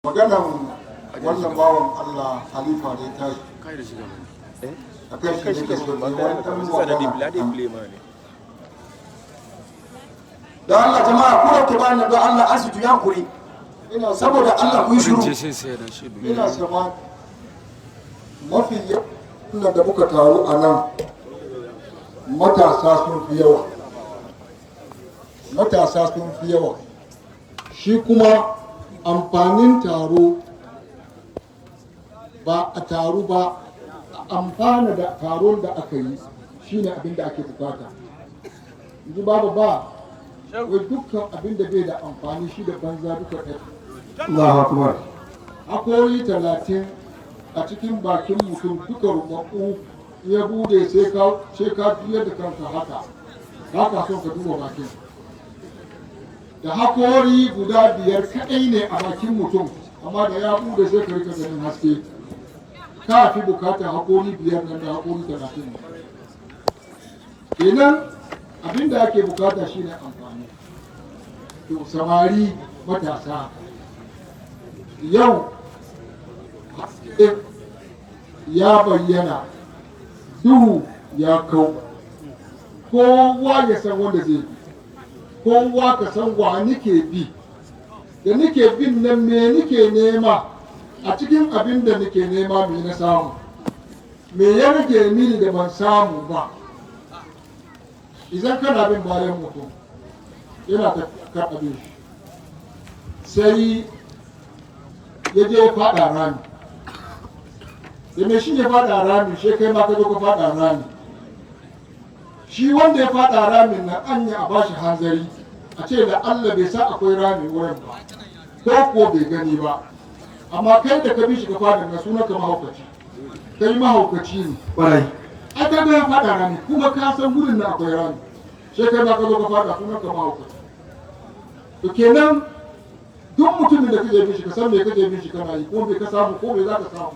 Maganan wannan bawan Allah Halifa da ya tashi a kan shi ne ke so ne wani ɗan magana. Don Allah jama'a, ku da ke bani, don Allah asitu ya kuri. Ina saboda Allah ku yi shiru. Ina sama mafi yawan da muka taru a nan, matasa sun fi yawa, matasa sun fi yawa. Shi kuma amfanin taro ba a taru ba, a amfana da taron da aka yi shine abin da ake bukata. Yanzu babu ba wai dukkan abin da bai da amfani, shi da banza duka ɗaya. Allahu akbar. Hakori 30 a cikin bakin mutum duka rubabbu, ya bude sai ka juyar da kanka haka, ba ka son ka duba bakin. Da hakori guda 5 kaɗai ne a bakin mutum, amma da ya bude sai ka rika ganin haske. Ka fi bukatar hakori 5 nan da hakori 30. Kenan abin da ake bukata shine amfani. To samari matasa, yau haske ya bayyana, duhu ya kau. Kowa ya san wanda zai bi, kowa ka san wa nike bi, da nike bin nan me nike nema a cikin abin da nike nema, me na samu, me ya rage mini da ban samu ba. Idan kana bin bayan mutum yana ta kan abin shi, sai ya je ya faɗa rami, da mai shi ya faɗa rami, shi kai ma ka zo ka faɗa rami. Shi wanda ya faɗa ramin nan, an yi a bashi hanzari a ce da Allah bai sa akwai rami wurin ba, ko ko bai gani ba. Amma kai da ka bi shi ka faɗa na, sunan ka mahaukaci, kai mahaukaci ne. Kwarai. Ai ka ga ya faɗa rami, kuma ka san wurin nan akwai rami, sai kai ma ka zo ka faɗa, sunan ka mahaukaci. To kenan duk mutumin da kake bin shi, ka san me kake bin shi kana yi, ko me ka samu, ko me za ka samu.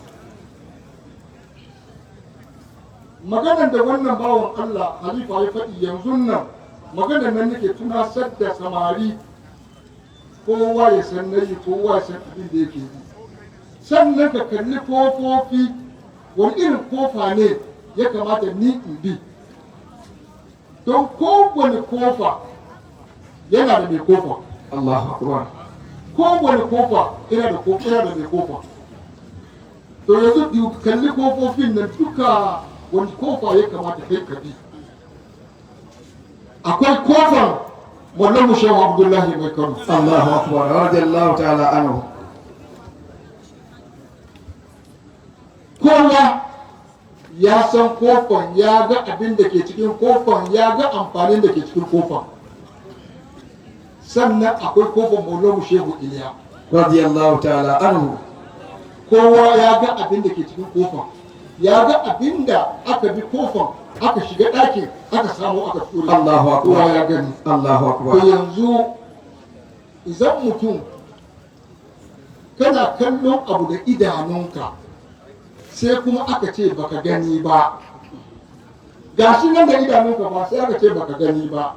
Maganar da wannan bawan Allah Halifa ya faɗi yanzu nan, maganar nan nake tunasar da samari, kowa ya san nayi, kowa ya san abin da yake yi. Sannan ka kalli kofofi, wani irin kofa ne ya kamata ni in bi? Don kowane kofa yana da mai kofa. Allahu akbar. Kowane kofa yana da mai kofa. To yanzu kalli kofofin nan duka, wani kofa ya kamata kai ka bi? Akwai kofan Maulana Shehu Abdullahi Mai Kano. Allahu akbar, radiyallahu ta'ala anhu. Kowa ya san kofan, ya ga abin da ke cikin kofan, ya ga amfanin da ke cikin kofan. Sannan akwai kofan Maulana Shehu Iliya. Radiyallahu ta'ala anhu. Kowa ya ga abin da ke cikin kofan, ya ga abin da aka bi kofan aka shiga ɗakin aka samu aka ture. Allahu akbar. Kowa ya gani. Allahu To akbar. yanzu idan mutum kana kallon abu da idanunka, sai kuma aka ce baka gani ba, gashi nan da idanunka ba, sai aka ce baka gani ba,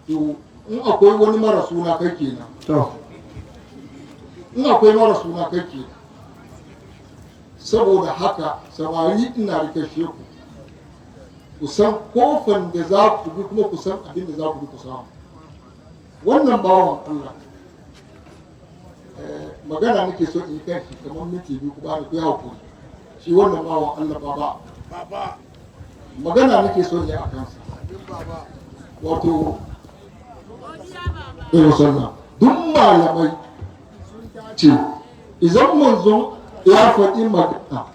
to in akwai wani mara suna kai kenan. To. In akwai mara suna kai kenan. Saboda haka samari, ina rikashe ku, ku san kofan da za ku bi, kuma ku san abin da za ku bi ku samu. Wannan bawan Allah, magana nake so in yi kan shi kamar minti 2, ku bani, ku yi hakuri. Shi wannan bawan Allah baba, magana nake so in yi a kansa. Wato irin sallah, duk malamai ce idan manzon ya faɗi magana,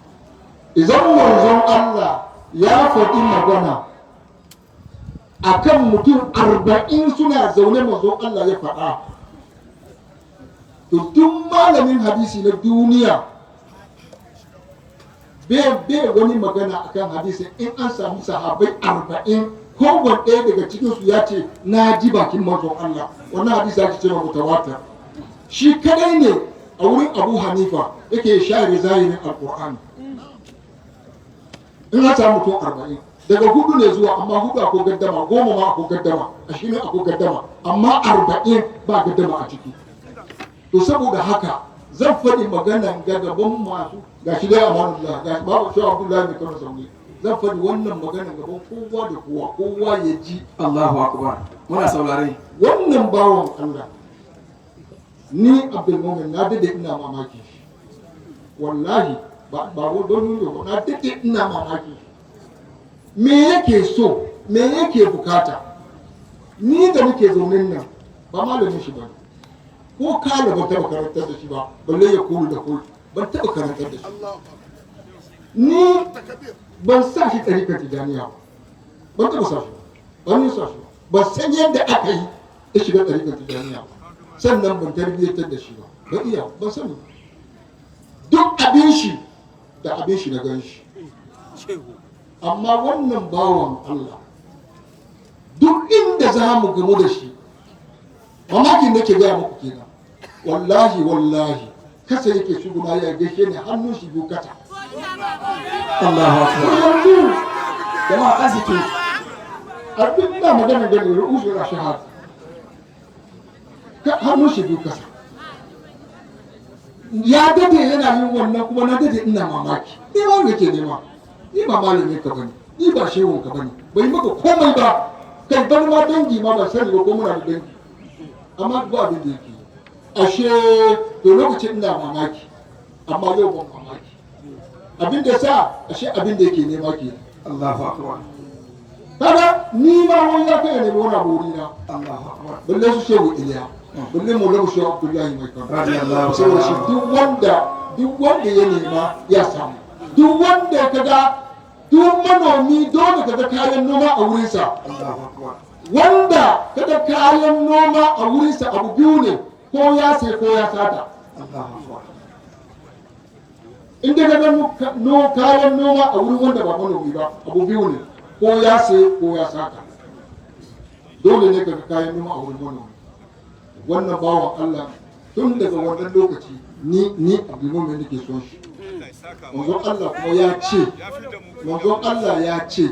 idan manzon Allah ya faɗi magana akan mutum 40 suna zaune, manzon Allah ya faɗa, to duk malamin hadisi na duniya bai wani magana akan hadisi in an samu sahabai 40, kowane ɗaya daga cikinsu ya ce na ji bakin manzon Allah. Wannan hadisi ake cewa mutawatir. Shi kadai ne a wurin Abu Hanifa yake share zahirin Alkur'ani in an samu mutum 40, daga hudu ne zuwa, amma hudu akwai gaddama, 10 ma akwai gaddama, 20 akwai gaddama, amma 40 ba gaddama a ciki. To saboda haka zan faɗi magana ga gaban masu ga shi dai amanullah, ga babu shi Abdullahi mai Kano zaune. Zan faɗi wannan magana gaban kowa da kowa, kowa ya ji. Allahu akbar, muna saurare. Wannan bawan Allah, ni Abdulmumin na dade ina mamaki shi, wallahi ba don nuna ba, na dade ina mamaki shi. Me yake so? Me yake bukata? Ni da nake zaune nan ba malamin shi ba, ko kala ban taɓa karantar da shi ba, balle ya kulu da kulu ban taɓa karantar da shi. Ni ban sa shi ɗarikar Tijaniya ba, ban taɓa sa shi ba, ban yi sa shi ba, ban san yadda aka yi ya shiga ɗarikar Tijaniya ba, sannan ban tarbiyyantar da shi ba, ban iya, ban sani ba. Duk abin shi da abin shi na gan shi. Amma wannan bawan Allah, duk inda za mu gamu da shi, mamakin da ke gaya muku kenan, wallahi wallahi kasa yake shuguna ya gaishe ne, hannun shi biyu kasa. Allahu akbar. Yanzu Jama'a, arziki. Abin ina magana da ru'usul ashhad, hannun shi biyu kasa. Ya dade yana yin wannan, kuma na dade ina mamaki. Ni ma yake nema, ni ba malamin ka bane, ni ba shehun ka bane, bai maka komai ba, kai bar ma dangi ma ba sani ba ko muna da dangi, amma ba abin da yake yi. Ashe to lokacin ina mamaki, amma yau ban mamaki. Abin da sa ashe abin da yake nema kenan. Allahu akbar. Kaga ni ma wani ya kai ne wani abu wurina. Allahu akbar. Balle su Shehu Iliya, balle Maulana Shehu Abdullahi mai Kano. Radiyallahu Saboda shi ta'ala. duk wanda ya nema ya samu. Duk wanda kaga, duk manomi dole kaga kayan noma a wurinsa. Allahu akbar. Wanda kaga kayan noma a wurinsa, abu biyu ne: ko ya sai ko ya sata. Allahu akbar. In dai kaga no kayan noma a wurin wanda ba manomi ba, abu biyu ne: ko ya sai ko ya sata. Dole ne kaga kayan noma a wurin manomi. Wannan bawan Allah, tun daga wannan lokaci ni Abdulmumin nake son shi. Manzon Allah kuma ya ce, manzon Allah ya ce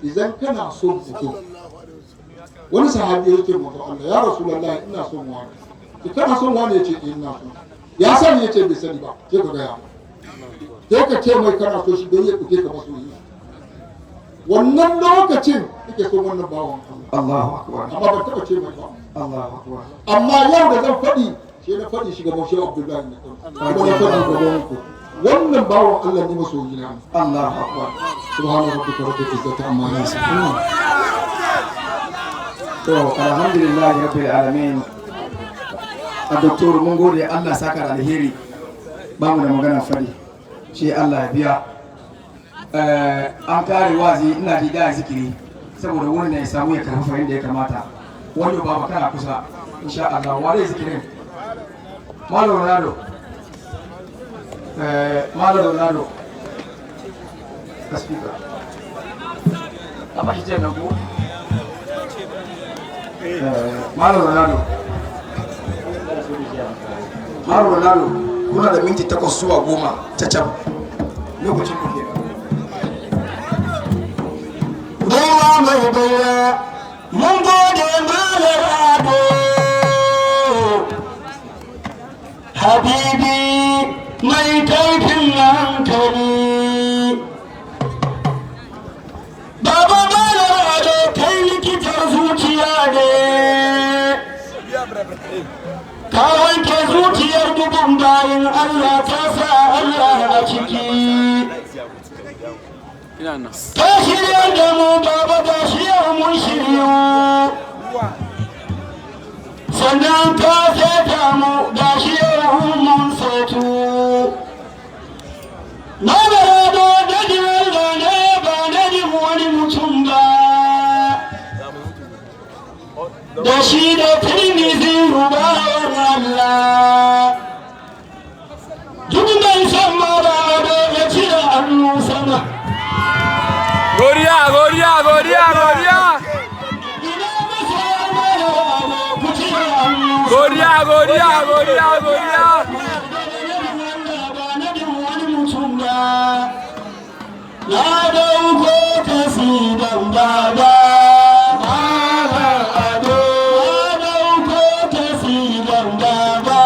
idan kana son mutum, wani sahabi ya ce manzon Allah, "Ya Rasulullahi, ina son wani." "Ki kana son wani?" Ya ce, "Eh, ina son." "Ya sani?" Ya ce, "Bai sani ba." "Sai ka gaya mai, sai ka ce mai kana so shi don ya ɗauke ka masoyi." Wannan lokacin nake son wannan bawan Allah. Allahu akbar. Amma ban taɓa ce mai ba. Allahu akbar. Amma yau da zan faɗi, sai na faɗi shi gaban Shehu Abdullahi ne, kuma na faɗi gaban ku, wannan bawan Allah ne masoyi na ne. Allahu akbar. Subhana rabbika rabbil izzati amma yasifun. To, alhamdulillah rabbil alamin. A doktor, mun gode, Allah saka da alheri. Ba mu da magana fari, shi Allah ya biya. An kare wazi, ina ji da zikiri saboda wurin ya samu ya karfafa yadda ya kamata. Wani baba kana kusa, insha Allah wale zikirin. Malam Ronaldo, Malam Ronaldo ka speaker a bashi ce nan ko. Malam Ronaldo, Malam Ronaldo, kuna da minti 8 zuwa 10 cacam, lokacin ku kenan. Baiwa mai baiwa, mun gode Malam Ado. Habibi mai kaifin hankali. Baba Malam Ado, kai likitan zuciya ne. Ka wanke zuciyar dubun bayin Allah, ta sa Allah a ciki. Ka shirya da mu baba, ga shi yau mun shiryu. Sannan ka seta mu, ga shi yau mun setu. Malam Ado dadin Allah ne, ba dadin wani mutum ba. Da shi da Tirmizi rubayar Allah. Duk mai son Malam Ado ya cire hannu sama. Godiya, godiya, godiya, godiya. Ina masoyan Malam Ado, ku cire hannu. Godiya, godiya, godiya, godiya. Ba nadin wani mutum ba. Na dauko kasidan baba Malam Ado. Na dauko kasidan baba.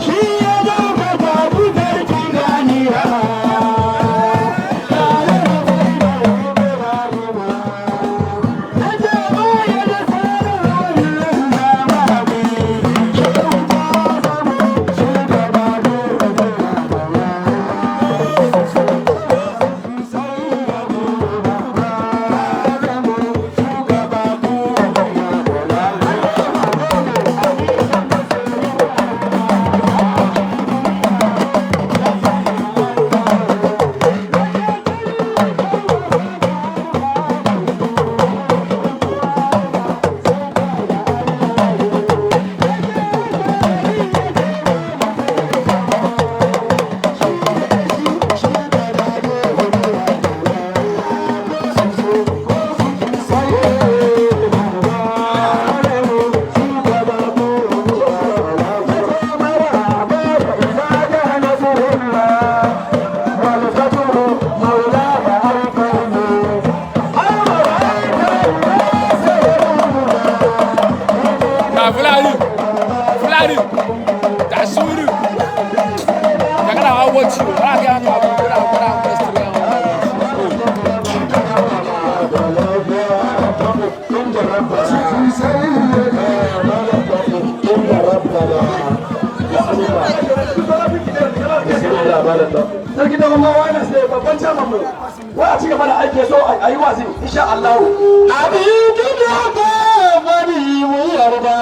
Shi ya dauka babu Rabbana. Bismillah. Bismillah malam da. Sarki da mamma wani sai babban chairman mu. Wai a ci gaba da aiki so a yi wazi insha Allah. Abin da ka bari mu yarda.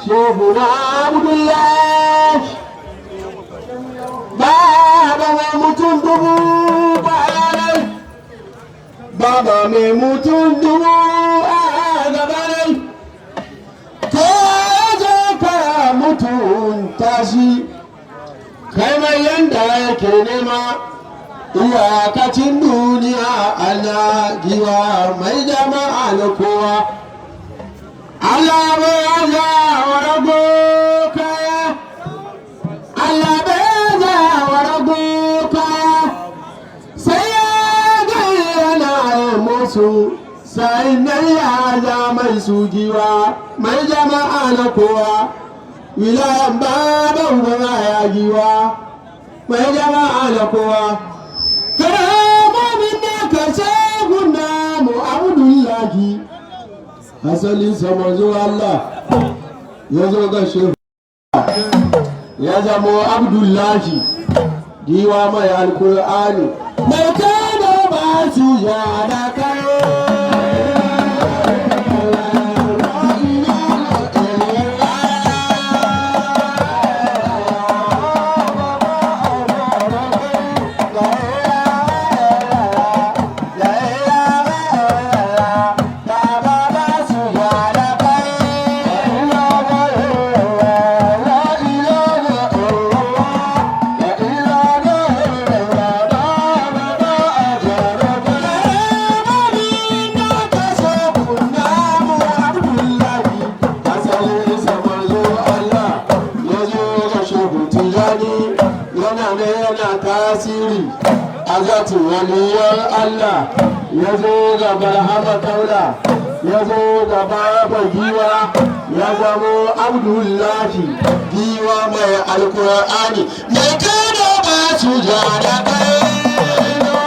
Shehu na Abdullahi. Baba mai mutum dubu bayanai. Baba mai mutum dubu a gabanai. Ka je ka mutunta shi. Kai mai yanda yake nema. Iyakacin duniya Allah giwa mai jama'a na kowa. Allah bai aza wa rago kaya. Allah bai aza wa rago kaya. Sai ya gayyana musu sai nan ya ja mai su giwa mai jama'a na kowa. Wilayan baban gwana ya giwa mai jama'a na kowa. Karamomin da ka sheguna mu Abdullahi. Asalin sa manzo Allah ya zo ga shehu ya zamo Abdullahi giwa mai alkur'ani mai kada ba su ya da kai. Tasiri a zati waliyar Allah ya zo ga barhama kaula ya zo ga baba giwa ya zamo Abdullahi giwa mai alkur'ani mai kada ba su jada kai.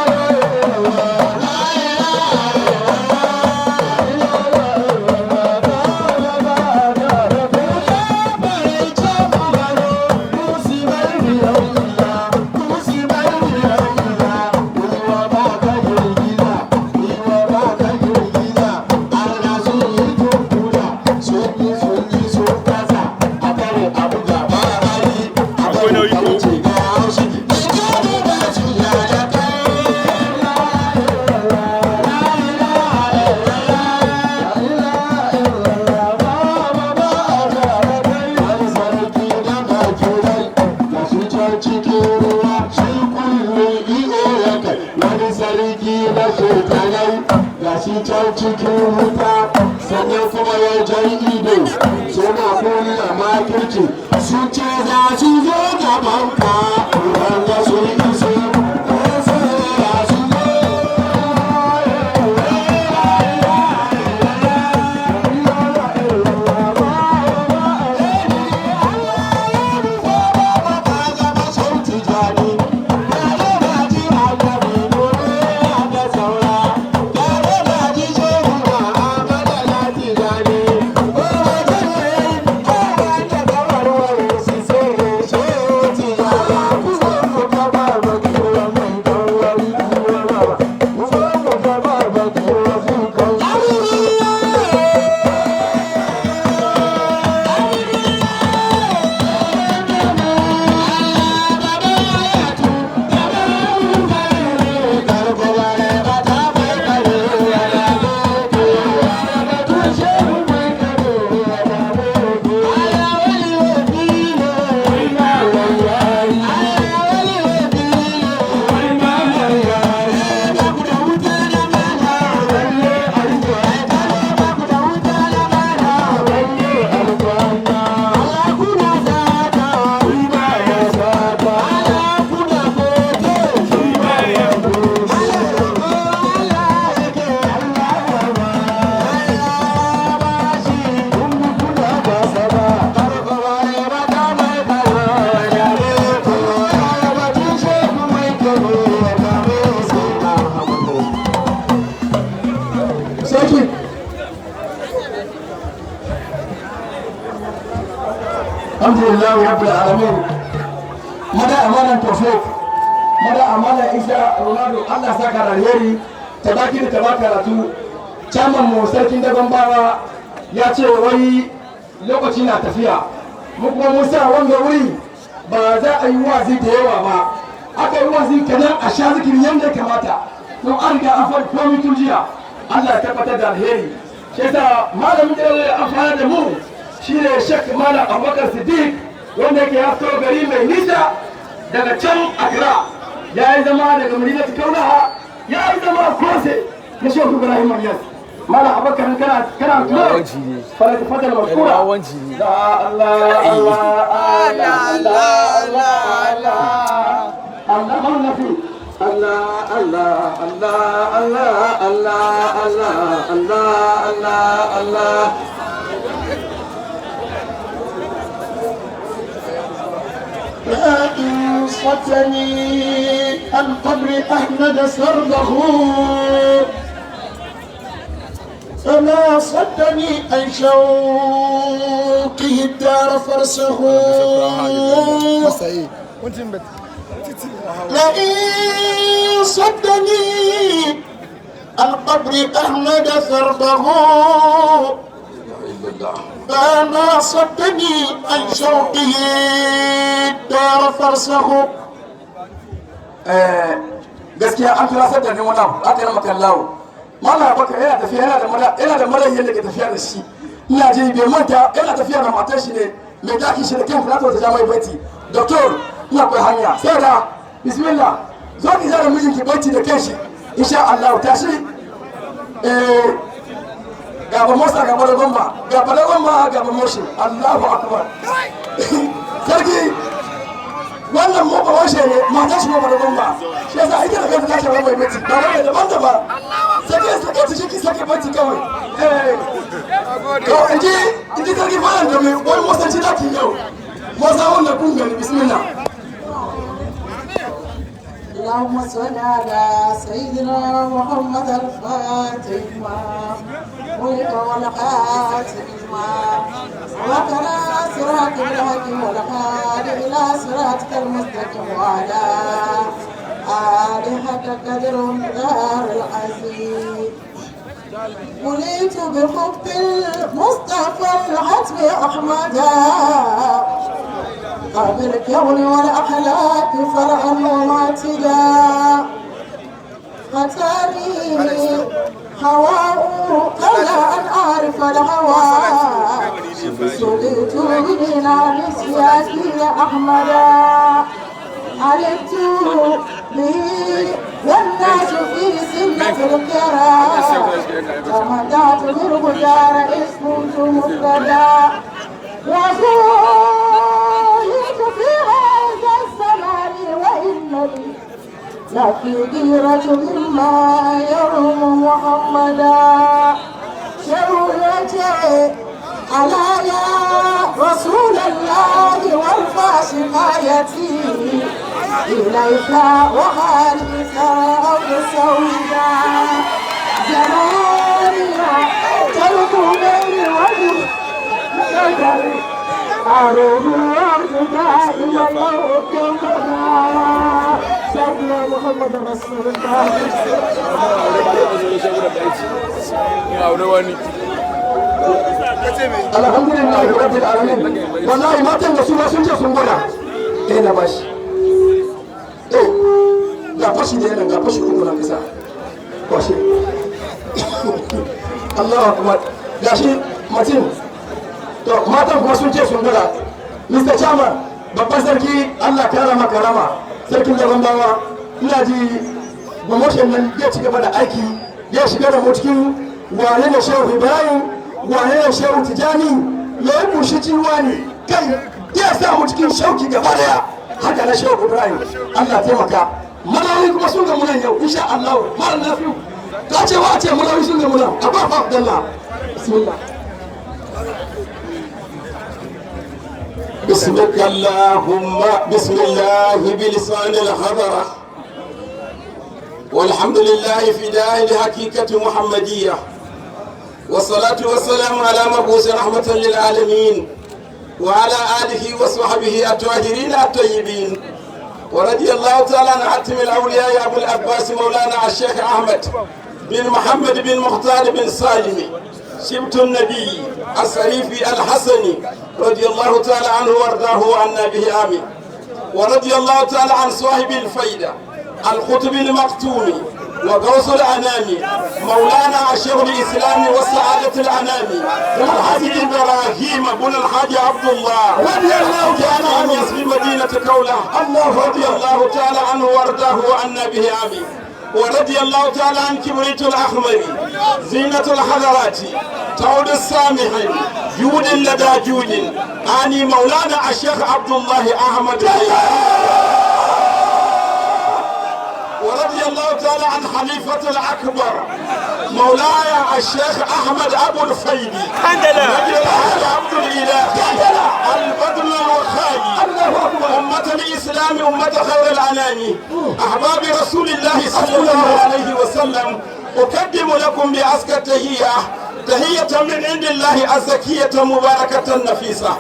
Akwai nauyi ko? Can cikin wuta sannan kuma ya jan ido suna kulla makirci su ce za su zo gaban ka wanda su yi iso za su zo. Thank you. Alhamdulillah rabbil alamin. Mada amanan Tawfiq, mada amanan Isa Ronaldo, Allah saka da alheri. Tabaki da tabakaratu. Chairman mu, sarkin Dagon Bawa, ya ce wai lokaci na tafiya, mu kuma mun sa wanga wuri ba za a yi wazi da yawa ba. Aka yi wazi kadan, a sha zikiri yadda ya kamata, don an riga an faɗi komai tun jiya. Allah ya tabbatar da alheri. Shi yasa malamin da ya amfana da mu shine Sheikh Malam Abubakar Siddiq, wanda yake ya fito gari mai nisa daga can Accra. Ya yi zama daga Madinatu Kaulaha, ya yi zama Kose na Sheikh Ibrahim Inyas. Malam Abubakar, kana tuna fara fadal mashkura. La Allah Allah Allah Allah Allah Allah Allah nafi Allah Allah Allah Allah Allah Allah Allah Allah Allah. لئن صدني عن قبر أحمد سرده، فما صدني عن شوقه الدار فرسه. لئن صدني عن قبر أحمد سرده، فما صدني عن شوقه الدار فرسه. Gaskiya an tunasar da ni wani abu. Aka yi maka lawo, Malam Bakar yana tafiya, yana da malayin da ke tafiya da shi. Ina ji bai manta yana tafiya da matar shi ne, mai daki shi da kan filato ta jami'ai baiti. Doctor, ina kai hanya sai da bismillah, zo ki zara mijinki baiti da kanshi insha Allah. Tashi. Ga ba motsa, ga ba gomba, ga ba gomba, ga ba moshi. Allahu akbar! Sarki, wannan mu ba washe ne, matar shi ba da gomba. Shi yasa ita da kanta ta ce mai baiti ba mai daban da ba. Sake sake ta shi, ki sake baiti kawai. To, inji sarki falan da mai wai motsa daki yau motsa wannan kun gani. Bismillah. اللهم صل على سيدنا محمد الفاتح ما ولد والخاتم ما وقنا صراط الحق والهادي إلى صراطك المستقيم وعلى آله حق قدر الدار العظيم. وليت بحب المصطفى الحتم أحمدا قبل الكون والأخلاق فرعا ومعتدا. ختاني هواء قبل أن أعرف الهوى، سقيت من نسياتي أحمدا. علمت به والناس في سنة القراء، تمتعت بالغدار إذ كنت مفردا. وزهدت في هذا الزمان وإنني لفي غيرة مما يروم محمدا. شرورتي ألا يا رسول الله وارفع شكايتي إليك وحالي سراب سودا. زماني ترك بيني وجه أروح دائما سيدنا محمد رسول الله. Alhamdulillah rabbil alamin. Wallahi matan da su ma sun je sun gwada. Na bashi. Ga fashi da yana, ga fashi uku na kasa kwashe. Allahu akbar! Gashi mutum. To, matan kuma sun ce sun gwada. Mr. Chairman, babban sarki, Allah kara maka rama, sarkin Dagon Bawa. Ina ji promotion nan zai ci gaba da aiki, ya shiga da mu cikin wane ne Shehu Ibrahim, wane ne Shehu Tijani, ya yi bushi ciwa ne kai, ya sa mu cikin shauki gaba daya haka na Shehu Ibrahim. Allah taimaka. Malawi kuma sun gamu nan yau insha Allah. Malam Nafi'u, ka ce wa ce malawi sun gamu nan. Abba Abdullah, bismillah. باسمك اللهم، بسم الله بلسان الحضرة، والحمد لله فداء لحقيقة محمدية، والصلاة والسلام على مبعوث رحمة للعالمين. وعلى آله وصحبه الطاهرين الطيبين. ورضي الله تعالى عن حاتم الأولياء أبو العباس مولانا الشيخ أحمد بن محمد بن مختار بن سالم شبت النبي الشريف الحسني رضي الله تعالى عنه وارضاه وعنا به، آمين. ورضي الله تعالى عن صاحب الفيدة القطب المختوم وغوث الأنام مولانا الشيخ الإسلام والسعادة الأنام الحاج إبراهيم بن الحاج عبد الله رضي الله تعالى عنه. في مدينة كولة الله. رضي الله تعالى عنه وارضاه وعنا به، آمين. ورضي الله تعالى عن كبريت الأحمر زينة الحضرات تعود السامحين جود لدى جود آني مولانا الشيخ عبد الله أحمد. ورضي الله تعالى عن خليفة الأكبر مولاي الشيخ أحمد أبو الفيدي رجل الحاج عبد الإله البدر الوخاجي. أمة الإسلام، أمة خير الأنام، أحباب رسول الله صلى الله عليه وسلم، أقدم لكم بأزكى تحية، تحية من عند الله الزكية مباركة النفيسة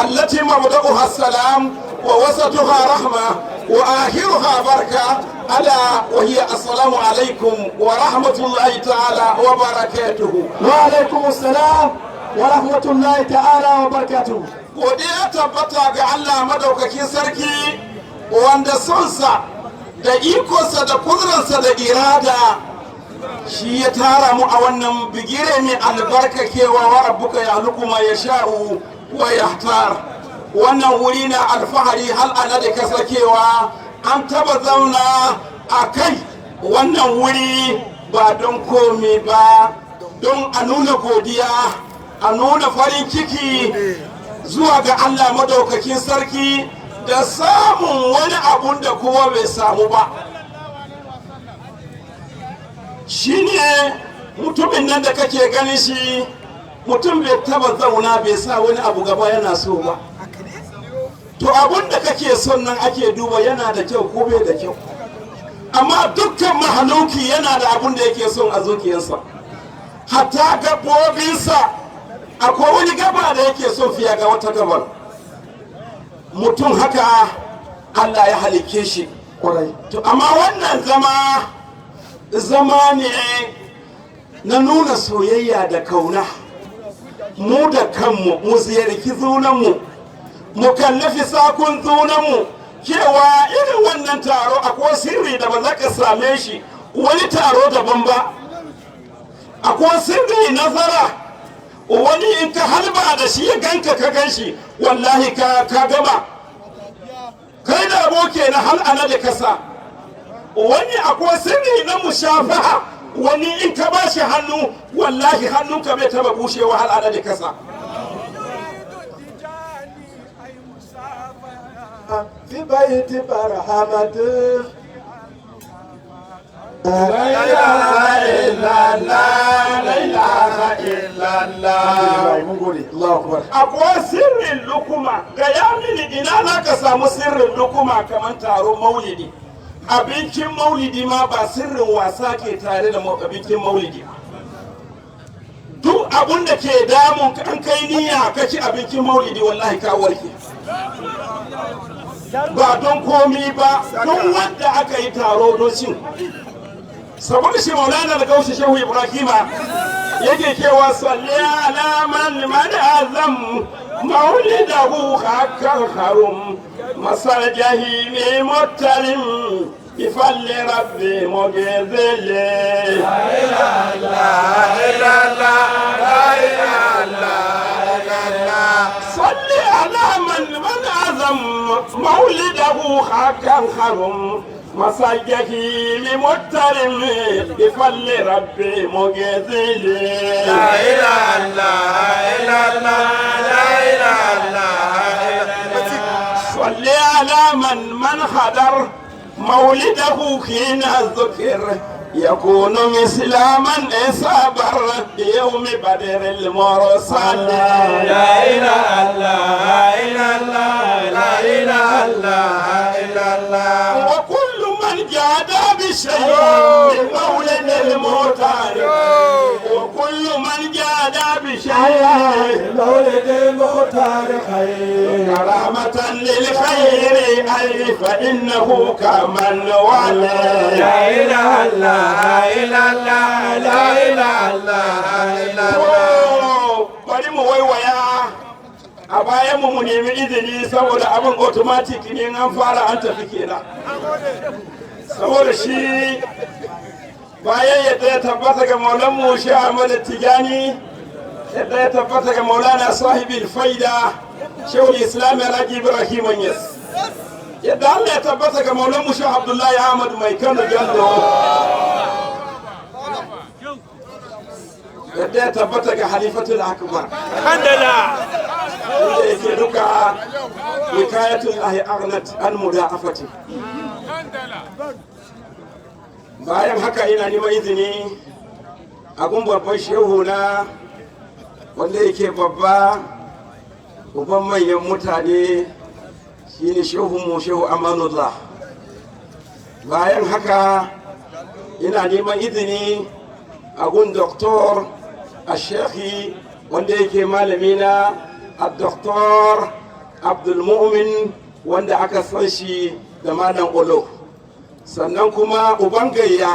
التي مبدأها السلام ووسطها رحمة وآخرها بركة، ألا وهي السلام عليكم ورحمة الله تعالى وبركاته. وعليكم السلام ورحمة الله تعالى وبركاته. Godiya tabbata ga Allah madaukakin sarki wanda sonsa da ikonsa da kudurarsa da irada shi ya tara mu a wannan bigire mai albarka kewa wa rabbuka yakhluqu ma yasha'u wa yahtar. Wannan wuri na alfahari hal ana da kasakewa an taba zauna a kai wannan wuri ba don komi ba, don a nuna godiya, a nuna farin ciki zuwa ga Allah madaukakin sarki da samun wani abun da kowa bai samu ba. Shine mutumin nan da kake ganin shi, mutum bai taba zauna bai sa wani abu gaba yana so ba. To, abun da kake son nan ake duba yana da kyau ko bai da kyau. Amma dukkan mahaluki yana da abun da yake son a zuciyarsa, hatta gabobinsa akwai wani gaba da yake son fiye ga wata gabar. Mutum haka Allah ya halicce shi. To, amma wannan zama zama ne na nuna soyayya da kauna. Mu da kanmu mu ziyarci junanmu, mu kallafi sakun junanmu cewa irin wannan taro akwai sirri da ba za ka same shi wani taro daban ba. Akwai sirri nazara, wani in ka halba da shi ya ganka ka gan shi, wallahi ka gama kai da aboke na hal ana da kasa. Wani akwai sirri na mushafaha, wani in ka ba shi hannu, wallahi hannunka bai taba bushewa hal ana da kasa. في بيت برحمة. لا إله إلا الله، لا إله إلا الله. Mun gode, Allahu akbar. Akwai sirrin lukuma, gaya mini ina za ka samu sirrin lukuma kamar taron maulidi? Abincin maulidi ma ba sirrin wasa ke tare da abincin maulidi. Duk abun da ke damun ka, an kai niyya ka ci abincin maulidi, wallahi ka warke. Ba don komi ba, don wanda aka yi taro don cin. Saboda shi Maulana da Gaushi Shehu Ibrahima yake cewa salli ala man man azam maulidahu haqqan harum masal jahimi muttalim bifalli rabbi mugizili. La ilaha illallah, la ilaha illallah. صل على من من عظم مولده حقا حرم مسجه لمترم بفضل ربي مجزل. لا اله الا الله، لا اله الا الله. صل على من من حضر مولده حين الذكر يكون مثل من صبر بيوم بدر المرسل. لا اله الا الله، لا اله الا الله. وكل من جاد بشيء من مولد المختار، وكل من جاد آداب شيء مولد المختار خير كرامة للخير أي فإنه كمن والي لا إله إلا لا إله لا إله لا إله. Bari mu waiwaya a bayan mu, mu nemi izini saboda abin automatic ne, an fara an tafi kenan. Saboda shi bayan yadda ya tabbata ga maulanmu shi Ahmad Tijani, yadda ya tabbata ga Maulana Sahibul Faida Shehu Islam Alhaji Ibrahim Yes, yadda Allah ya tabbata ga maulanmu shi Abdullahi Ahmad Mai Kano Jallo, yadda ya tabbata ga Halifatul Akbar inda yake duka wikayatul ahi aghnat an mudafati. Bayan haka ina neman izini a gun babban shehu na wanda yake babba uban manyan mutane, shine shehunmu Shehu Amanullah. Bayan haka ina neman izini a gun doktor a shekhi wanda yake malamina a Doktor Abdulmumin, wanda aka san shi da Malam Olo, sannan kuma uban gayya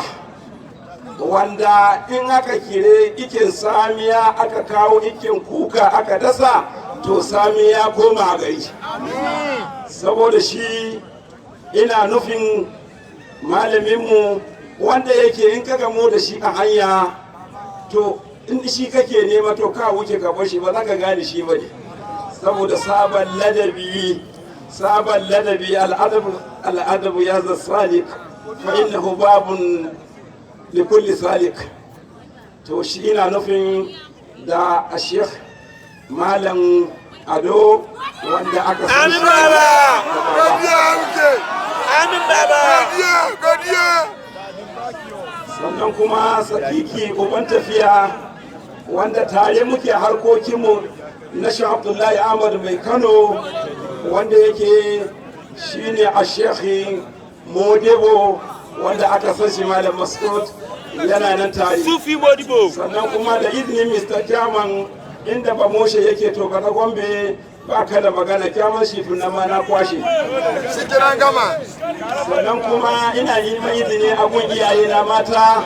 wanda in aka kire ikin samiya aka kawo ikin kuka aka dasa, to samiya koma gari. Saboda shi ina nufin malaminmu wanda yake in ka gamo da shi a hanya, to in shi kake nema to ka wuce ka bar shi, ba za ka gane shi ba ne, saboda sabon ladabi, sabon ladabi. Al'adabu al'adabu ya salik fa innahu babun likulli salik. To shi ina nufin da a Sheikh Malam Ado wanda aka san Amin baba. Amin baba. Sannan kuma sakiki uban tafiya wanda tare muke harkokinmu na Shi Abdullahi Ahmad Mai Kano, wanda yake shine a Shekhi Modebo wanda aka san shi Malam Masud, yana nan tare. Sufi Modibo. Sannan kuma da izinin Mr. Chairman, inda ba moshe yake to na Gombe ba ka da magana, kyaman shi tun ma na kwashe. Sannan kuma ina neman izini a gun iyaye na mata,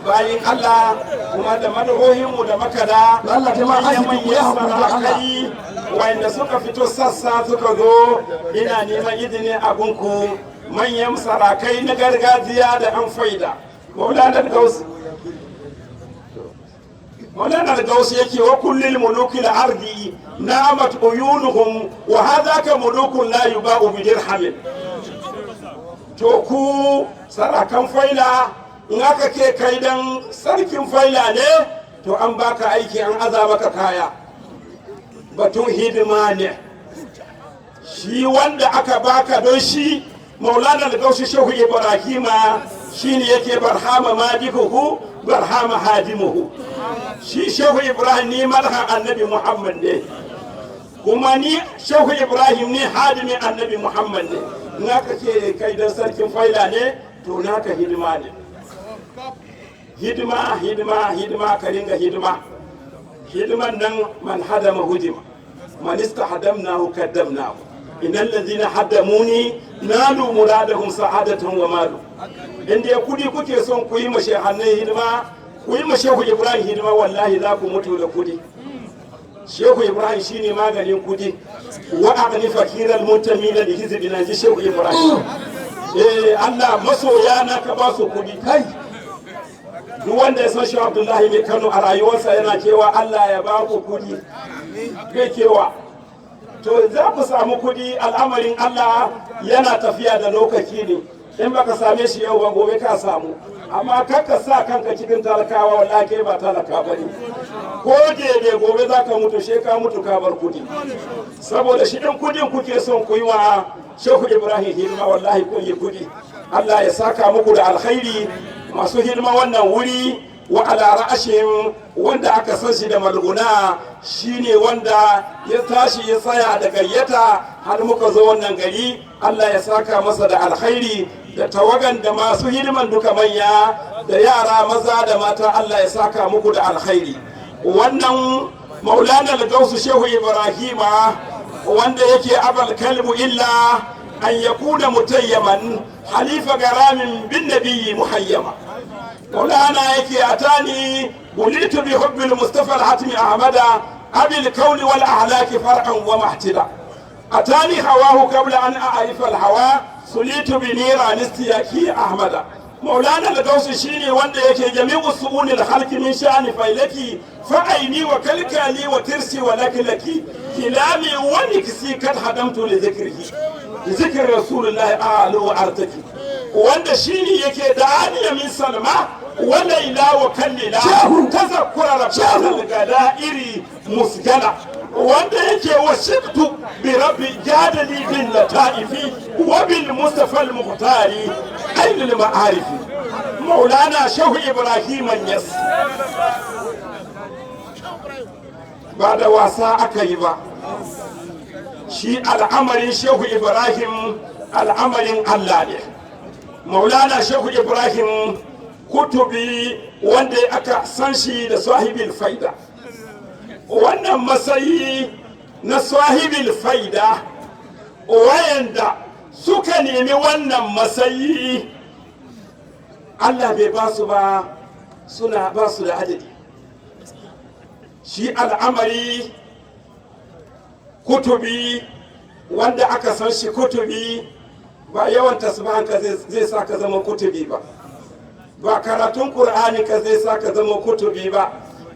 bayin Allah, kuma da madahohinmu da makada Allah ta ma manyan arziki ku ya manyan haƙuri da Allah. sarakai wanda suka fito sassa suka zo, ina neman izini a gunku manyan sarakai na gargajiya da an faida. Maulana Gausu, Maulana Gausu yake wa kullil muluki al-ardi namat uyunuhum wa hadhaka mulukun la yuba'u bi dirhamin. To ku sarakan faila, in aka ke kai dan sarkin faila ne, to an baka aiki, an aza maka kaya, batun hidima ne. Shi wanda aka baka don shi Maulana da Gaushi Shehu Ibrahima shine yake barhama madikuhu barhama hadimuhu. Shi Shehu Ibrahim ni marhan Annabi Muhammad ne, kuma ni Shehu Ibrahim ne hadimin Annabi Muhammad ne. In aka ce kai dan sarkin faila ne, to naka hidima ne, hidima hidima hidima, ka ringa hidima. Hidiman nan man hadama hudima man istahadamnahu kaddamnahu innal ladhina hadamuni nalu muradahum sa'adatan wa malu. Inda ya kudi kuke son ku yi ma shehannai hidima, ku yi ma Shehu Ibrahim hidima, wallahi za ku mutu da kudi. Shehu Ibrahim shine maganin kudi. Wa aghni fakiral muntamina li hizbina, ji Shehu Ibrahim. Eh Allah, masoya na ka ba su kudi. Kai, duk wanda ya san shi Abdullahi Mai Kano a rayuwarsa yana cewa Allah ya ba ku kudi, bai kewa. To za ku samu kudi. Al'amarin Allah yana tafiya da lokaci ne. In baka same shi yau ba, gobe ka samu, amma kar ka sa kanka cikin talakawa. Wallahi kai ba talaka bane. Ko daidai gobe za ka mutu, she ka mutu ka bar kudi. Saboda shi din kudin kuke son ku yi wa Shehu Ibrahim hidima, wallahi kun yi kudi. Allah ya saka muku da alkhairi, masu hidima wannan wuri, wa ala ra'ashin wanda aka san shi da malguna, shine wanda ya tashi ya tsaya da gayyata har muka zo wannan gari. Allah ya saka masa da alkhairi, da tawagan da masu hidiman duka, manya da yara, maza da mata. Allah ya saka muku da alkhairi. Wannan Maulana Gausu Shehu Ibrahima, wanda yake abal kalbu illa an yakuna mutayyaman halifa garamin bin nabiyyi muhayyama. Maulana yake atani bulitu bi hubbil Mustafa al-Hatimi Ahmada abil kauni wal ahlaki far'an wa mahtida. Atani hawahu qabla an a'rifa al-hawa, sulitu bi niran istiyaki Ahmada. Maulana da Gausu shine wanda yake jami'u su'unil halki min sha'ani failaki fa'aini wa kalkali wa tirsi wa laklaki kilami wa niksi kad hadamtu li zikrihi zikr Rasulullahi a'lu wa artaki. Wanda shine yake da aniya min Salma wa Laila wa kallila tazakkura rabbil gadairi musgala. Wanda yake wa shibtu bi rabbi jadali bil lataifi wa bil Mustafa al Muhtari ainul ma'arifi, Maulana Shehu Ibrahim Yas. Ba da wasa aka yi ba, shi al'amarin Shehu Ibrahim al'amarin Allah ne. Maulana Shehu Ibrahim kutubi, wanda aka san shi da sahibul faida. Wannan matsayi na sahibul faida, wayanda suka nemi wannan matsayi Allah bai ba su ba, suna ba su da adadi. Shi al'amari kutubi, wanda aka san shi kutubi, ba yawan tasbihanka zai sa ka zama kutubi ba, ba karatun Qur'ani ka zai sa ka zama kutubi ba,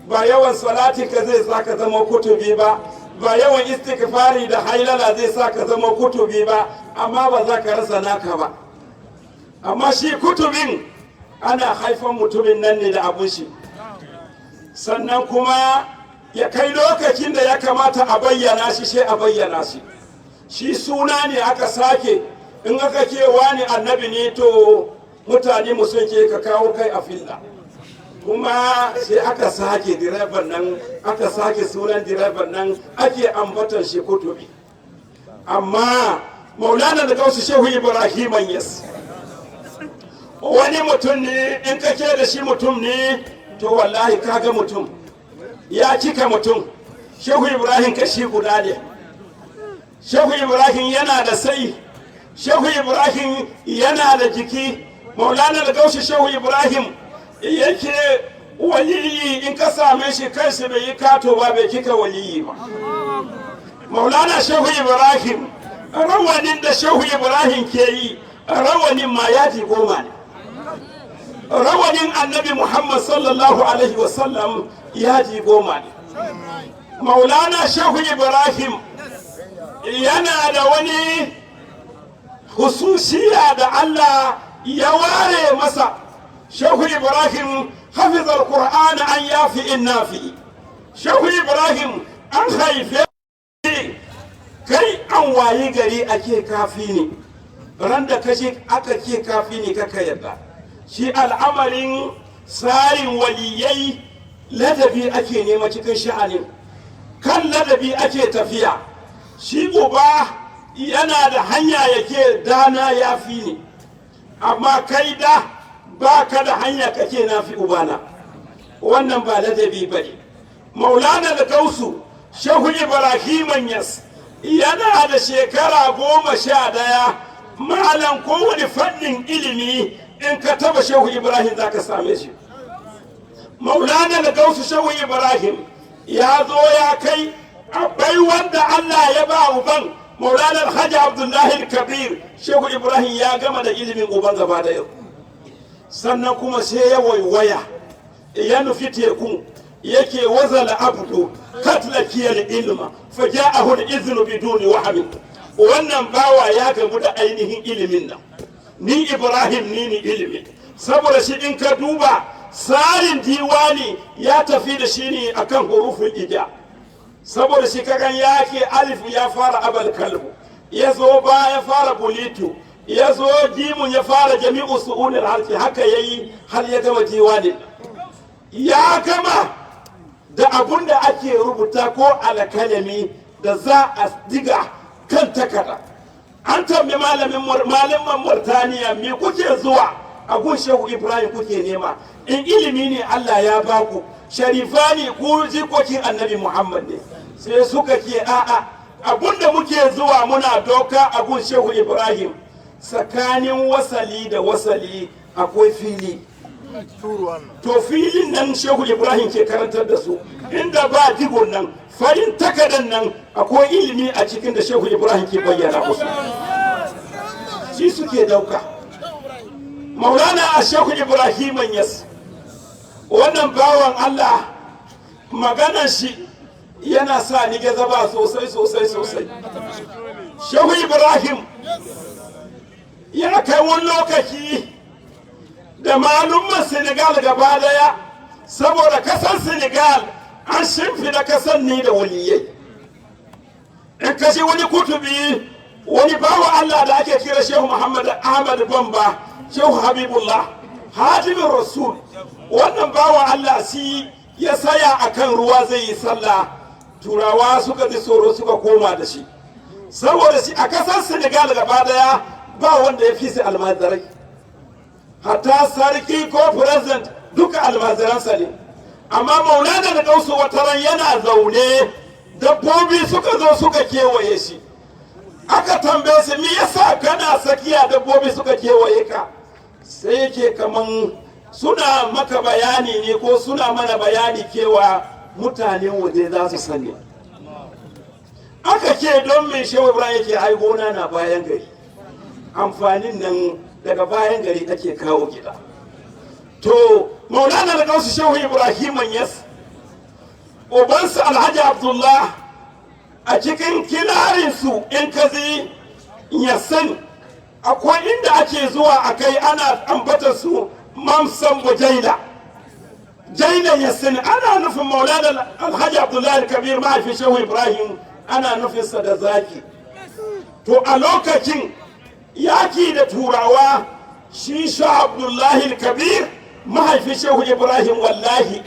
ba yawan salati ka zai sa ka zama kutubi ba, ba yawan istighfari da hailala zai sa ka zama kutubi ba, amma ba za ka rasa naka ba. Amma shi kutubin ana haifan mutumin nan ne da abun shi, sannan kuma ya kai lokacin da ya kamata a bayyana shi, sai a bayyana shi. Shi suna ne aka sake. In aka ce wani annabi ne, to mutane mu sun ke ka kawo kai a filla. Kuma sai aka sake direban nan, aka sake sunan direban nan, ake ambatan shi kutubi. Amma Maulana da Gausu Shehu Ibrahim Yas wani mutum ne, in ka ce da shi mutum ne, to wallahi kaga mutum ya cika mutum. Shehu Ibrahim kashi guda ne. Shehu Ibrahim yana da sai, Shehu Ibrahim yana da jiki. Maulana da Gausu Shehu Ibrahim yake waliyi, in ka same shi kanshi bai yi kato ba, bai kika waliyi ba. Maulana Shehu Ibrahim, rawanin da Shehu Ibrahim ke yi, rawanin ma yaji 10 ne. Rawanin Annabi Muhammad sallallahu alaihi wasallam yaji 10 ne. Maulana Shehu Ibrahim yana da wani hususiya da Allah ya ware masa. Shehu Ibrahim hafizar Qur'an an yafi in nafi. Shehu Ibrahim an haife kai, an wayi gari ake kafi ne, ran da kashe aka ce kafi ne kaka yarda. Shi al'amarin tsarin waliyai, ladabi ake nema cikin sha'anin, kan ladabi ake tafiya. Shi uba yana da hanya yake dana ya fi ne, amma kai da ba ka da hanya kake na fi ubana, wannan ba ladabi ba ne. Maulana da Gausu Shehu Ibrahim Yas yana da shekara 11. Malam, kowane fannin ilimi in ka taba Shehu Ibrahim za ka same shi. Maulana da Gausu Shehu Ibrahim ya zo ya kai abai wanda Allah ya ba uban, Maulana Alhaji Abdullahi Kabir. Shehu Ibrahim ya gama da ilimin uban gaba da yau. Sannan kuma sai ya waiwaya ya nufi teku, yake wazala abdu katlakiyar ilma fa ja'ahu al-iznu biduni wahmi. Wannan bawa ya gamu da ainihin ilimin nan. Ni Ibrahim ni ne ilimi. Saboda shi in ka duba tsarin diwani, ya tafi da shi ne akan hurufin ija. Saboda shi kagan yake alif ya fara abal kalbu, ya zo ba ya fara bulitu, ya zo jimun ya fara jami'u su'ulil harfi. Haka yayi har ya gama diwanin, ya gama da abun da ake rubuta ko alkalami da za a diga kan takarda. An tambayi malamin Murtaniya, me kuke zuwa a gun Shehu Ibrahim kuke nema? In ilimi ne Allah ya baku. Sharifani, ku jikokin Annabi Muhammad ne. Sai suka ce a'a, abunda muke zuwa muna doka a gun Shehu Ibrahim, tsakanin wasali da wasali akwai fili. To filin nan Shehu Ibrahim ke karantar da su, inda ba digon nan, farin takadan nan, akwai ilimi a cikin da Shehu Ibrahim ke bayyana musu, shi suke dauka. Maulana a Shehu Ibrahim Yas, wannan bawan Allah, maganan shi yana sa ni zaba sosai sosai sosai. Shehu Ibrahim ya kai wani lokaci da malumman Senegal gaba daya, saboda kasan Senegal an shimfida kasan ne da waliyai. In kashe wani kutubi, wani bawa Allah da ake kira Shehu Muhammad Ahmad Bamba, Shehu Habibullah, Hadimin Rasul, wannan bawa Allah shi ya saya akan ruwa zai yi sallah. Turawa suka ji tsoro, suka koma da shi, saboda shi a kasar Senegal gaba daya ba wanda ya fi su almajirai, hatta sarki ko president duka almajiransa ne. Amma Maulana da Gausu wataran yana zaune, dabbobi suka zo suka kewaye shi. Aka tambaye shi, me yasa kana sakiya dabbobi suka kewaye ka? Sai yake kaman suna maka bayani ne, ko suna mana bayani kewa mutanen waje za su sani. Aka ce don mai Shehu Ibrahim yake ai gona na bayan gari, amfanin nan daga bayan gari ake kawo gida. To Maulana da Gausu Shehu Ibrahim Yas, ubansa Alhaji Abdullah, a cikin kirarinsu in ka zi yasan akwai inda ake zuwa a kai ana ambatar su Mamsan Bujaila Jaila Yasin, ana nufin Maulana Alhaji Abdullahi Kabir, mahaifin Shehu Ibrahim, ana nufinsa da zaki. To a lokacin yaki da Turawa, shi Sha Abdullahi Kabir, mahaifin Shehu Ibrahim, wallahi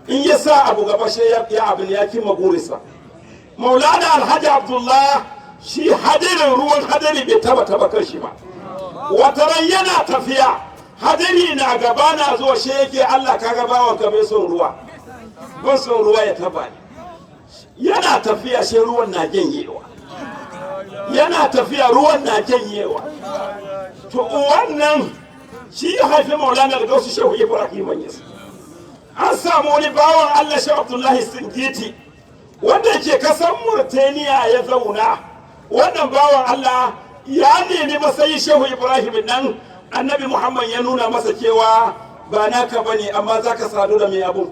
in ya sa abu gaba shi ya abin ya kima gurisa. Maulana Alhaji Abdullah shi hadirin ruwan hadari bai taba taba kan shi ba. Wataran yana tafiya, hadari na gaba na zuwa, shi yake Allah, ka ga bawan ka bai son ruwa, ban son ruwa ya taba ni. Yana tafiya shi ruwan na janyewa, yana tafiya ruwan na janyewa. To wannan shi ya haifi Maulana da Gausu Shehu Ibrahim Yas. An samu wani bawan Allah, Shehu Abdullahi Singiti, wanda yake kasan Murtaniya ya zauna. Wannan bawan Allah ya nemi matsayin Shehu Ibrahim nan, Annabi Muhammad ya nuna masa cewa ba naka bane, amma zaka sadu da mai abun,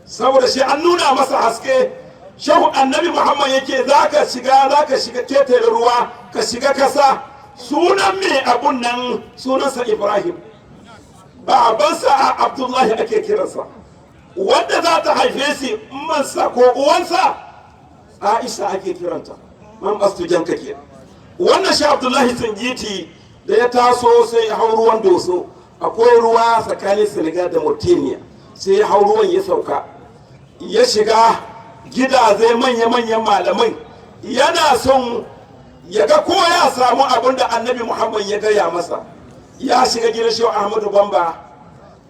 saboda shi an nuna masa haske. Shehu Annabi Muhammad yake zaka shiga ketare ruwa ka shiga kasa. Sunan mai abun nan sunansa Ibrahim, babansa a Abdullahi ake kiransa. Wanda za ta haife shi, mansa ko uwansa, Aisha ake kiranta, man astujan kake. Wannan shi Abdullahi Singiti da ya taso sai ya hau ruwan Doso. Akwai ruwa tsakanin Senegal da Mauritania. Sai ya hau ruwan ya sauka, ya shiga gidaje manya-manyan malamai, yana son ya ga ko ya samu abin da Annabi Muhammad ya gaya masa. Ya shiga gidan Shehu Ahmadu Bamba.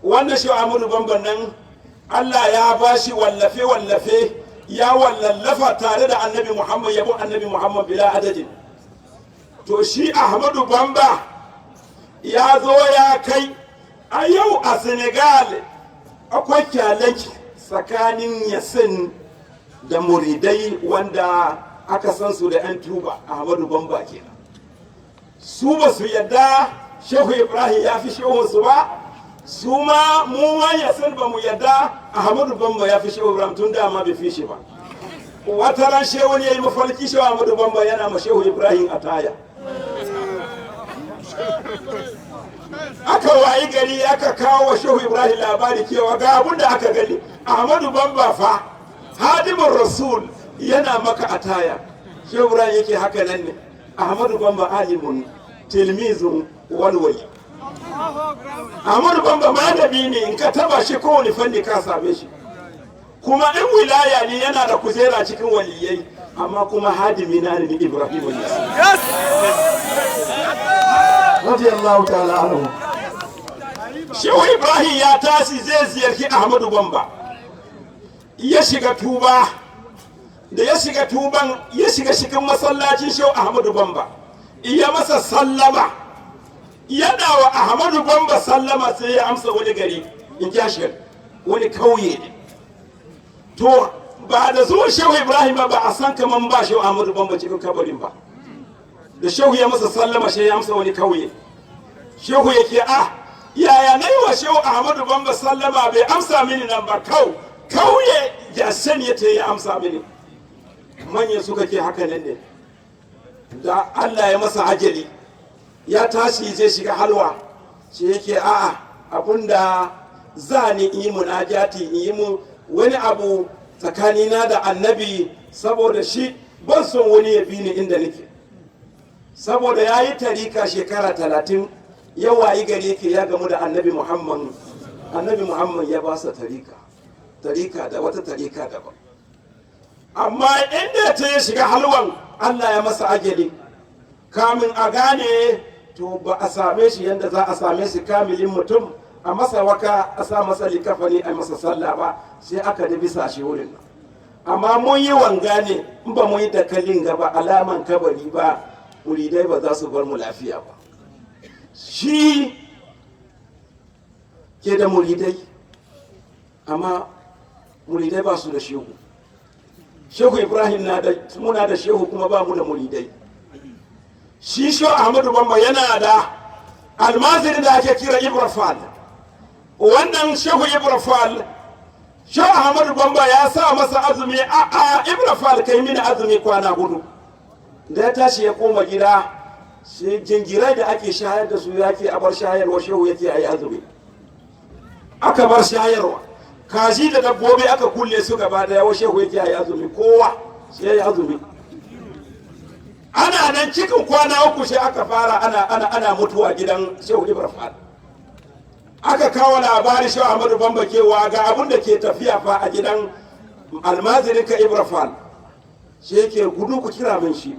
Wannan Shehu Ahmadu Bamba nan Allah ya ba shi wallafe-wallafe, ya wallafa tare da Annabi Muhammad, yabo Annabi Muhammad bila adadin. To shi Ahmadu Bamba ya zo ya kai a yau a Senegal akwai challenge tsakanin Yasin da muridai wanda aka san su da 'yan tuba Ahmadu Bamba kenan. Su ba su yadda Shehu Ibrahim ya fi shehunsu ba, su ma mu ma Yasin ba mu yadda Ahmadu Bamba ya fi Shehu Ibrahim, tun dama bai fi shi ba. Wata ran shehu ya yi mafarki Shehu Ahmadu Bamba yana ma Shehu Ibrahim a taya. Aka wayi gari aka kawo wa Shehu Ibrahim labari cewa ga abun da aka gani, Ahmadu Bamba fa Hadimin Rasul yana maka ataya. Shehu Ibrahim yake haka nan ne, Ahmadu Bamba alimun tilmizun walwali. Ahmadu Bamba malami ne, in ka taba shi kowane fanni ka same shi, kuma in wilaya ne yana da kujera cikin waliyai, amma kuma hadimi na ne Ibrahim Yas. Radiyallahu ta'ala anhu. Shehu Ibrahim ya tashi zai ziyarci Ahmadu Bamba. Ya shiga tuba. Da ya shiga tuban, ya shiga cikin masallacin Shehu Ahmadu Bamba, ya masa sallama. Yana wa Ahmadu Bamba sallama, sai ya amsa wani gari in jashir, wani kauye ne. To, ba da zuwan Shehu Ibrahim ba, a san kaman ba Shehu Ahmadu Bamba cikin kabarin ba. Da Shehu ya masa sallama, shi ya amsa wani kauye. Shehu yake, "Ah, yaya na yi wa Shehu Ahmadu Bamba sallama bai amsa mini nan ba? Kau kauye ya sani ya ya amsa mini." Manyan suka ke haka nan ne. Da Allah ya masa ajali, ya tashi zai shiga halwa, shi yake, "A'a, abunda za ni in yi munajati, in yi mu wani abu tsakanina da Annabi, saboda shi ban son wani ya bi ni inda nake." Saboda ya yi tarika shekara 30, ya wayi gari yake ya gamu da Annabi Muhammad. Annabi Muhammad ya ba sa tarika, tarika da wata tarika daban. Amma inda ta ya shiga halwan, Allah ya masa ajali. Kamin a gane, to ba a same shi yadda za a same shi kamilin mutum, a masa waka, a sa masa likafani, a masa sallah ba, sai aka da bisa shi wurin nan. Amma mun yi wanga ne, in ba mu yi dakalin gaba alaman kabari ba, muridai ba za su bar mu lafiya ba. Shi ke da muridai, amma muridai ba su da shehu. Shehu Ibrahim na da, muna da shehu kuma ba mu da muridai. Shi Shehu Ahmadu Bamba yana da almaziri da ake kira Ibrafal. Wannan Shehu Ibrafal, Shehu Ahmadu Bamba ya sa masa azumi. A Ibrafal, kai mini azumi kwana 4." Da ya tashi ya koma gida, sai jingirai da ake shayar da su yake a bar shayarwa. Shehu yake a yi azumi, aka bar shayarwa. Kaji da dabbobi aka kulle su gaba daya. Wa shehu yake a yi azumi, kowa sai ya yi azumi. Ana nan, cikin kwana 3 sai aka fara ana mutuwa gidan Shehu Ibrahim. Aka kawo labari Shehu Ahmadu Bamba kewa ga abun da ke tafiya fa a gidan almazirin ka Ibrahim. Sai yake, "Gudu ku kira min shi."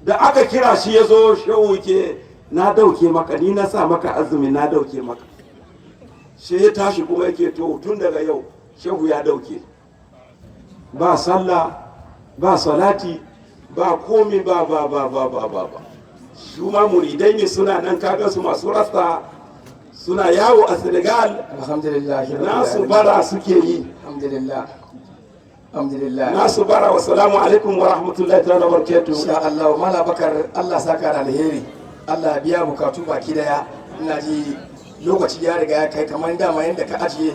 Da aka kira shi ya zo, shehu ke, "Na dauke maka, ni na sa maka azumi, na dauke maka." Sai ya tashi kuma yake, to tun daga yau shehu ya dauke, ba sallah, ba salati, ba komi, ba ba ba ba ba ba ba. Su ma muridai ne, suna nan, kaga su masu rasta suna yawo a Senegal. Alhamdulillah. Nasu bara suke yi. Alhamdulillah, alhamdulillah. Nasu bara. Wa salamu alaikum wa rahmatullahi ta'ala wa barakatuh. Insha Allah, Mala Bakar, Allah saka da alheri, Allah biya bukatu baki daya. Ina ji lokaci ya riga ya kai kamar dama yadda ka ajiye.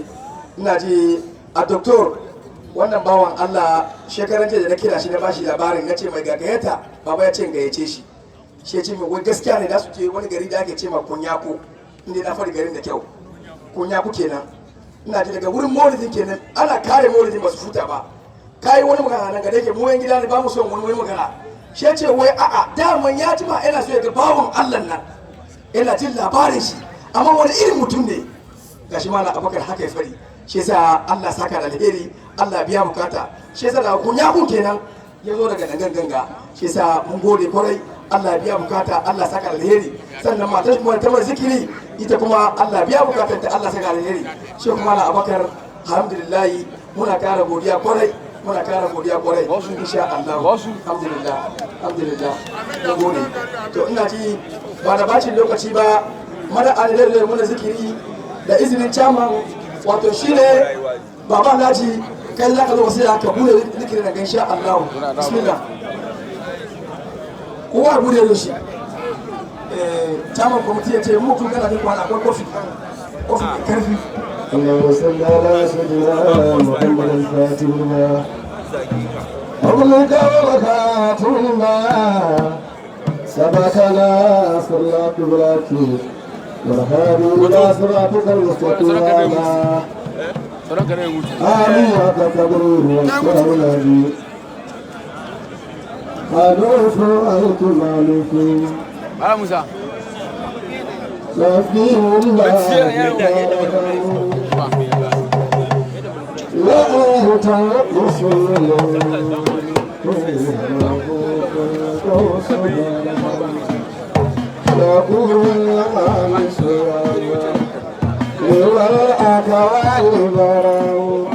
Ina ji a doktor, wannan bawan Allah, shekaran jiya da na kira shi na bashi labarin, na ce mai gagayata baba ya ce in gayyace shi. Shi ya ce mai wai gaskiya ne, za su je wani gari da ake ce ma Kunyako, inda na faɗi garin da kyau, Kunyako kenan. Ina ji daga wurin maulidin kenan, ana kare maulidin ba su futa ba. Kayi wani magana nan ga da yake mu yan gida ne, ba mu son wani wani magana. Shi ya ce wai a'a, daman ya jima yana so ya ga bawan Allah nan, yana jin labarin shi, amma wani irin mutum ne. Gashi Malam Abubakar haka ya fari. Shi yasa Allah saka da alheri, Allah biya bukata. Shi yasa da kunya kun kenan ya zo daga nan ganga. Shi yasa mun gode kwarai, Allah biya bukata, Allah saka da alheri. Sannan matar kuma ta mai zikiri, ita kuma Allah biya bukatar ta, Allah saka da alheri. Shi kuma Malam Abubakar, alhamdulillah, muna kara godiya kwarai, muna kara godiya kwarai, insha Allah. Alhamdulillah, alhamdulillah, mun gode. To, ina ji ba da bacin lokaci ba, mada alheri muna zikiri da izinin chairman, wato shine Baba Alhaji. Kai za ka zo sai ka bude zikirin daga, insha Allah. Bismillah, kowa ya bude shi. Chairman committee ya ce mu kun kana jin kwana, akwai kofi, kofi mai karfi. اللهم صل على سيدنا محمد الفاتح لما أغلق وخاتم لما سبقنا صلاة بالعافية والهادي إلى صراطك المستقيم وعلى آله حق قدره والسلام العظيم. ألوف أنتم مالك. Malam Musa. تسبيح الله لا تنقص. والأكوان براو.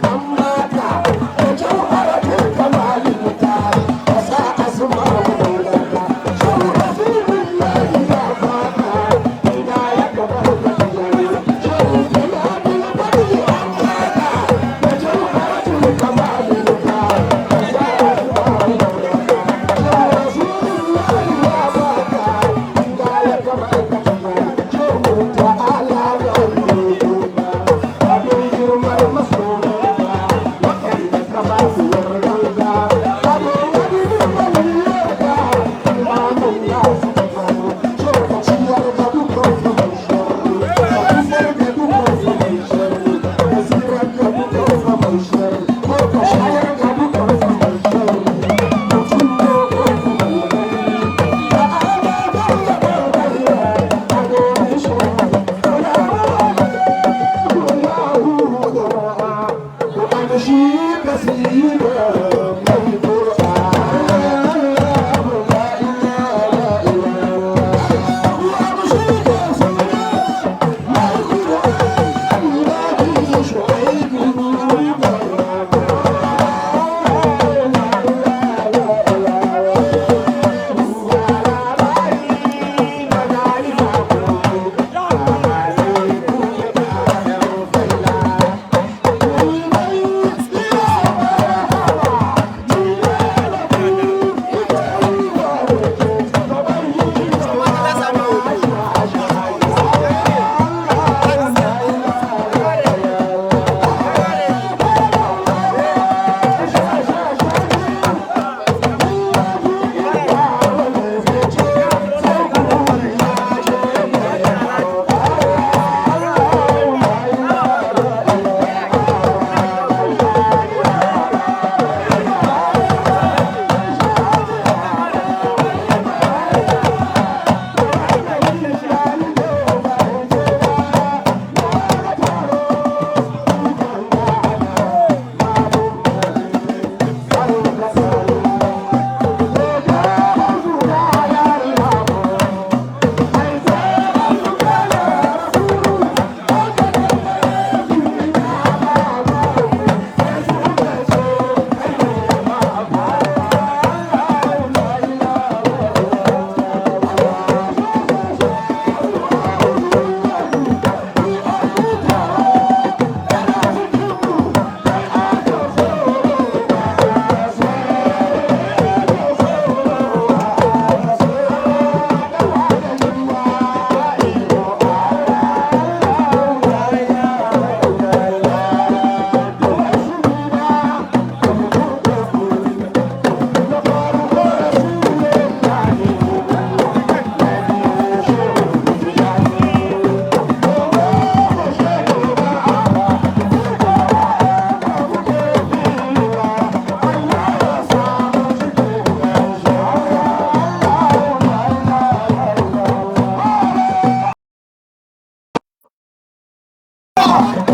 I'm Allah.